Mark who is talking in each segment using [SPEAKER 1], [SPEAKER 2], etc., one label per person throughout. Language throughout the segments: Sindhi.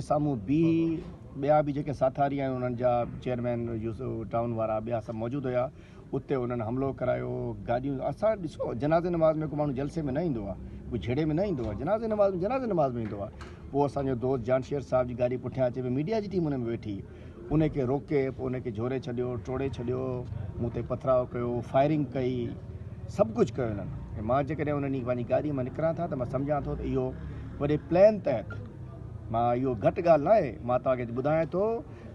[SPEAKER 1] سامهون بيهي ٻيا به جيڪي ساٿاري آهن انهن جا چيئرمين يوسف ٽائون وارا ٻيا سڀ موجود هيا اتي انهن حملو ڪرايو گاڏيون اسان ڏسو جنازي نماز ۾ ڪو ماڻهو جلسي ۾ نه ايندو آهي ڪو جهيڙي ۾ نه ايندو آهي جنازي نماز ۾ جنازي نماز ۾ ايندو آهي پوء اسان جو دوست جان شير صاحب جي گاڏي پٺيان اچي پئي ميڊيا جي ٽيم ان ۾ ويٺي ان کي روڪي پوء ان کي جهوري ڇڏيو ٽوڙي ڇڏيو مون تي پٿراء ڪيو فائرنگ ڪئي سڀ ڪجهه ڪيو انهن ۽ مان جيڪڏهن ان ڏينهن پنهنجي گاڏي مان نڪران ٿا ته مان سمجهان ٿو ته اهو وڏي پلان تحت مان اهو گهٽ ڳالهه ناهي مان توهان کي ٻڌايان ٿو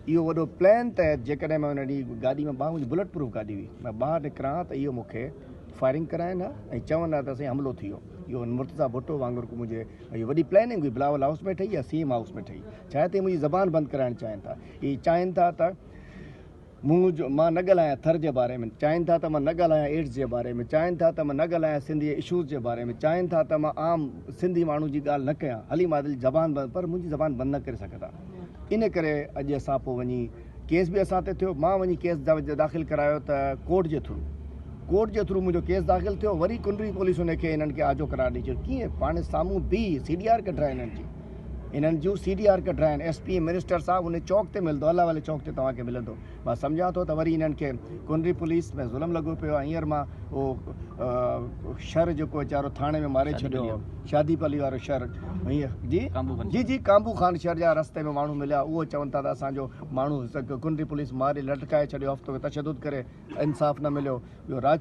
[SPEAKER 1] اهو وڏو پلان تحت جيڪڏهن مان ان ڏينهن گاڏي مان ٻاهر منهنجي بلٽ پروف گاڏي هئي مان ٻاهر نڪران ها ته اهو مون کي فائرنگ ڪرائين ها ۽ چون ها ته سائين حملو ٿي ويو اهو مرتضيٰ ڀٽو وانگر ڪو منهنجي اهي وڏي پلاننگ هئي بلاول هائوس ۾ ٺهي يا سي ايم هائوس ۾ ٺهي ڇاهي ته منهنجي زبان بند ڪرائڻ چاهين ٿا اهي چاهين ٿا ته مون جو مان نه ڳالهايان ٿر جي باري ۾، چاهين ٿا ته مان نه ڳالهايان ايڊز جي باري ۾، چاهين ٿا ته مان نه ڳالهايان سنڌ جي اشوز جي باري ۾، چاهين ٿا ته مان عام سنڌي ماڻهو جي ڳالهه نه ڪيان، حليم عادل جي زبان بند پر منهنجي زبان بند نه ڪري سگهندا. ان ڪري اڄ اسان پوء وڃي ڪيس به اسان تي ٿيو، مان وڃي ڪيس داخل ڪرايو ته ڪورٽ جي ٿرو ڪورٽ جي ٿرو منهنجو ڪيس داخل ٿيو، وري ڪنري پوليس ان کي انهن کي آجو قرار ڏئي ڇڏيو، ڪيئن پاڻ سامهون بيهي سي ڊي آر ڪڍرائي انهن جي. انهن جون سي ڊي آر ڪڍرائن ايس پي ۽ منسٽر صاحب ان چوڪ تي ملندو الله والي چوڪ تي توهان کي ملندو مان سمجهان ٿو ته وري انهن کي ڪنري پوليس ۾ ظلم لڳو پيو آهي هينئر مان اهو شھر جيڪو ويچارو ٿاڻي ۾ ماري ڇڏيو هو شادي پلي وارو شھر جي جي جي ڪامبو خان شھر جا رستي ۾ ماڻهو مليا اهو چون ٿا ته اسان جو ماڻهو ڪنري پوليس ماري لٽڪائي ڇڏيو هفتو تشدد ڪري انصاف نه مليو ٻيو راج.